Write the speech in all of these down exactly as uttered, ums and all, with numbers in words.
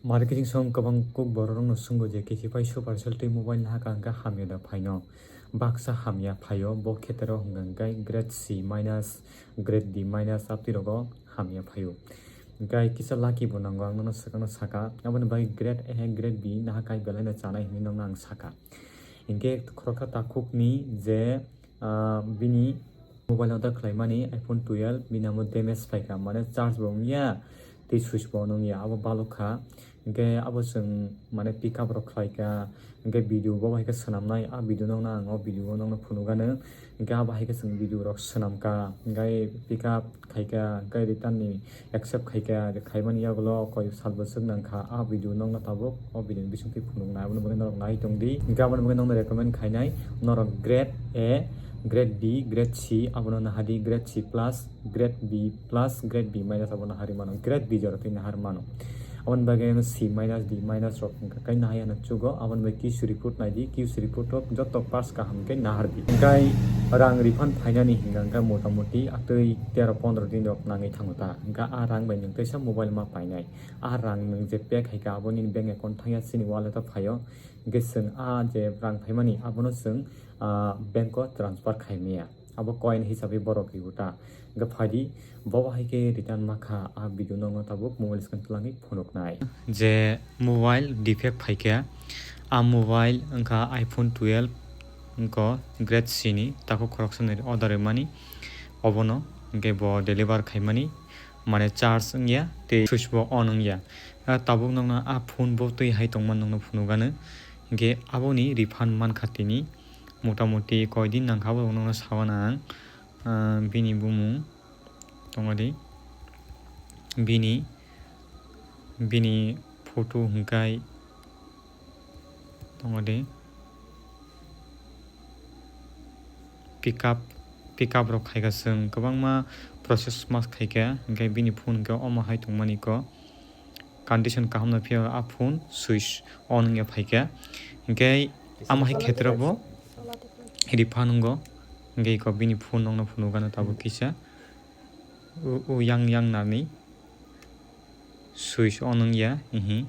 Marketing song kwbang kuk borok rokno swngo je, "Kichi pai Supercell twi mobile nahaka hwnkhe hamya da phaino?" Baksa hamya phaio, bo khetreo hwnkha hwnkhe grade C minus, grade D minus, abtwi rogo hamya phaio. Hwnkhe kisa lucky bo nango, ang nono swkangno saka, aboni bagwi grade A, grade B nahaka belai no chanai hinwi nokno ang saka. Hwnkhe khoroksa takhukni je, ah, bini mobile order khlaimani iPhone twelve, bini amo damage phaikha, mane charge bo wngya, tei switch bo on wngya, abo balok kha. Hwnkhe abo chwng mane pick up rok khlaikha, hwnkhe video bo hai khe swnamnai, a video nokno ang o video o nokno phunukgano. Hwnkhe abo hai khe chwng video rok swnamkha, hwnkhe pick up khaikha, hwnkhe return ni accept khaikha, khaimani yagulo koi sal bwswk nangkha, a video nokno tabuk o video ni bisingtwi phunuknai, aboni bagwi norok nai tongdi. Hwnkhe aboni bagwi nokno recommend khainai, norok grade A, grade B, grade C, abono nahadi grade C plus, grade B plus, grade B minus, abono hari mano, grade B jora twi nahar mano. Aboni bagwi ang C minus, D minus rok hwnkha khe nahai ano chugo, aboni bagwi Q C report naidi, Q C report o joto pass kaham khe nahardi. Hwnkhe rang refund phainani hwnkha hwnkhe motamoti atwi tero pondro din rok nangwi thango ta. Hwnkhe a rang bai nwng teisa mobile ma painai. A rang nwng je pay khaikha abo nini bank account thangya chini wallet o phaio. Hwnkhe chwng a je rang phaimani abono chwng, ah, bank o transfer khaimaya. Abo coin hisabe borok rigo ta. Hwnkhe phaidi, bo hai khe return ma kha, a video nokno tabuk mobile screen twlangwi phunuknai. Je mobile defect phaikha, a mobile wngkha iPhone twelve, wngkha grade C ni, takhuk khoroksani order rwmani, obono hwnkhe bo deliver khaimani, mane charge wngya tei switch bo on wngya. A tabuk nokno a phone bo twi hai tongmani nokno phunukgano, hwnkhe aboni refund mankha tini. Motamoti koi din nangkha, borok nokno sawana ang, ah, bini bumung tongo di, bini, bini photo hwnkhe tongo di, pick up, pick up rok khaikha chwng kwbangma process ma khaikha, hwnkhe bini phone hwnkhe omo hai tongmani ko. Condition kaham no phiya a phone switch on wngya phaikha. Hwnkhe amo hai khetra bo refund wngo. Hwnkhe iko bini phone nokno phunukgano tabuk kisa. U, u yang yang nani switch on wngya, ihi.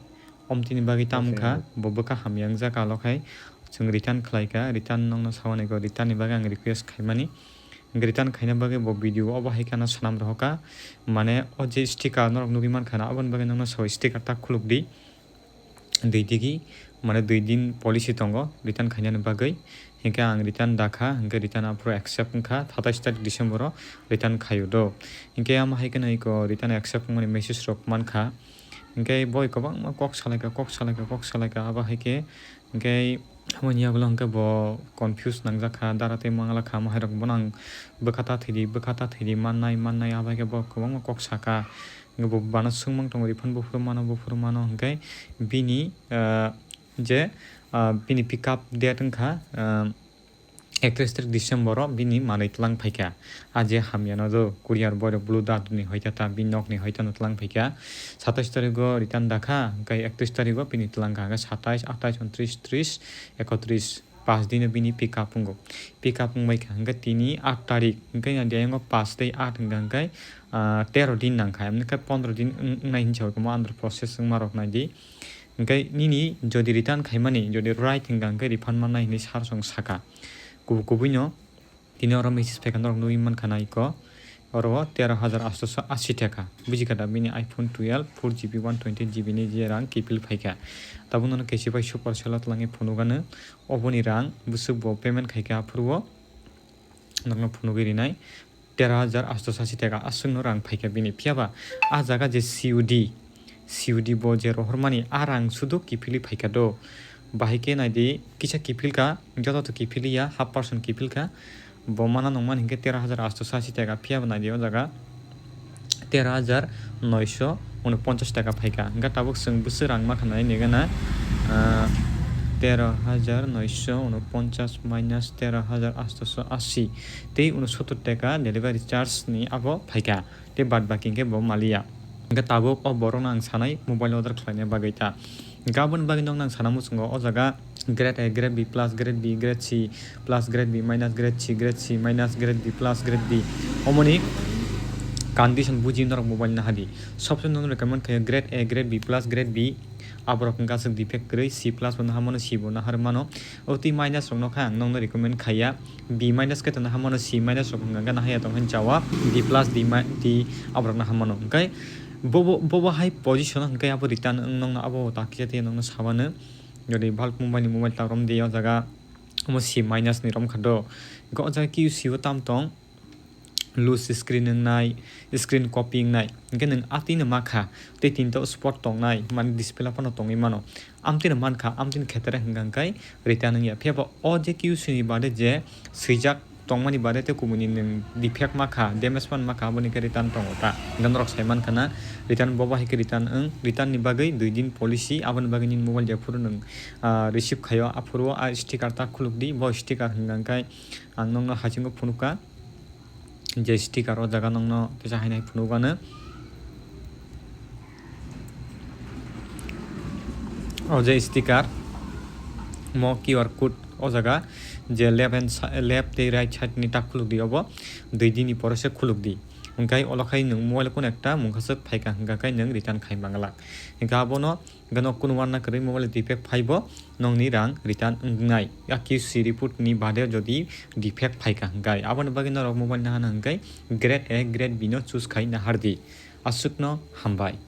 Omtini bagwi tamo wngkha, bo bwkha hamya wngjak alo khai chwng return khlaikha, return nokno sawanai ko, return ni bagwi ang request khaimani. Hwnkhe return khaina bagwi bo video obo hai kheno swnam rohorkha. Mane o je sticker norok nugwi mankha na, aboni bagwi nokno soi sticker ta khuluk di. Dui digi, mane dui din policy tongo return khainani bagwi. Hwnkhe ang return dakha, hwnkhe return aphuru accept wngkha, satais tarik December o return khaio do. Hwnkhe amo hai kheno iko return accept wngmani message rok mankha. Hwnkhe boi kwbangma kok salaikha, kok salaikha, kok salaikha, abo hai khe Hwnkhe aboni yagulo hwnkhe bo confuse nangjak kha, dara tei mangala kha, amo hai rok bono ang bwkha ta thwidi, bwkha ta thwidi, mannai, mannai, abo hai khe bo kwbangma kok saka. Hwnkhe bo bana swngmang tongo, refund buphuru mano, buphuru mano, hwnkhe bini, ah, je, ah, bini pick up date wngkha, ah, Ekatris tarik December o bini manwi tlang phaikha. A je hamyano do courier boy rok blue dart ni hoita ta bini nokni hoita no tlang phaikha. Satais tarigo return dakha, hwnkhe ekatris tarigo bini tlang kha, hwnkhe satais, atais, untris, tris, ekotris, pas dino bini pick up wngo. Pick up wngbai kha, hwnkhe tini aat tarik, hwnkhe ani ayango pas tei aat hwnkha, hwnkhe, ah, tero din nangkha, hwnkhe pondro din wng-, wngnai hinwi sa khe mo under process wngma rok naidi. Hwnkhe nini jodi return khaimani, jodi right hwnkha hwnkhe refund mannai hinwi sir song saka. Kubui kubuino tini oro message phaikha norok nugwi mankha na iko. Oro o tero hajar atsho ashi taka. Bujikha da bini iPhone twelve four G B one twenty G B ni je rang kiphil phaikha. Tabuk nono K C bai Supercell o twlangwi phunukgano. Oboni rang bwswk bo payment khaikha aphuru o norokno phunugwi rinai. Tero hajar atsho ashi taka aswkno rang phaikha bini. Phiyaba a jaga je C U D, C U D bo je rohormani a rang sudu kiphilwi phaikha do. Bahai khe naidi kisa kiphilkha, joto to kiphiliya, half percent kiphilkha. Bo mana nangmani hinkhe tero hajar atsho ashi taka, phiyaba naidi o jaga tero hajar noisho unoponchas taka phaikha. Hinkhe tabuk chwng bwswk rang ma khanai nigana, ah, tero hajar noisho unoponchas minus tero hajar atsho ashi. Tei unosottor taka delivery charge ni abo phaikha, tei baad baki hinkhe bo maliya. Hinkhe tabuk o borokno ang sanai mobile order khlaina bagwi ta. Hinkhe aboni bagwi nokno ang sana muchungo o jaga grade A, grade B plus, grade B, grade C plus, grade B minus, grade C, grade C minus, grade B plus, grade D. Omoni Condition buji norok mobile naha di. Sobse nokno recommend khayo grade A, grade B plus, grade B. Aborok wngkha aswk defect kwrwi, C plus bo naha mano, C bo naharwi mano. O twi minus rok no kha ang nokno recommend khaiya. B minus khe to naha mano, C minus rok hwnka hwnka naha ya tong hwn chawa. D plus, D mi-, D aborok naha mano. Hwnkhe bobo, bobo hai position hwnkhe abo return wng nokno abo ta kisa tei nokno sabano. Jodi bulk mobile ni mobile ta rom di o jaga. Omo C minus ni rom kha do. Hwnkhe o jaga Q C o tam tong. Loose screen wngnai, screen copy wngnai, hwnkhe nwng atwino ma kha, tei tinta spot tongnai, mani display phano tongwi mano. Amtwino man kha, amtwini khetere hwnkha hwnkhe return wngya. Phiya ba o je Q C ni baade je swijak tongmani baade tei kubuni nwng defect ma kha, damage phano ma kha, aboni khe return tongo ta. Hwnkhe norok sai man kha na, return bobo hai khe return wng, return ni bagwi dui din policy, aboni bagwi nini mobile jephuru nwng, ah, receive khaio, aphuru o a sticker ta khuluk di, bo sticker hwnkha hwnkhe ang nokno hachingo phunuk kha. Je sticker o jaga nokno teisa hainai phunukgano. O je sticker, mo Q R code o jaga je left hand si-, left tei right side ni ta khuluk di obo, dui din ni pore se khuluk di. Hwnkhe olo khai nwng mobile kono ekta mungkhaswk phaikha hwnkha khai nwng return khai manglak. Hwnkhe abono Gano kunu uanna kwrwi mobile defect phaibo nokni rang return wngnai. A Q C report ni baade jodi defect phaikha hwnkhe aboni bagwi norok mobile nahana hwnkhe grade A, grade B no choose khai nahardi. Aswkno hambai.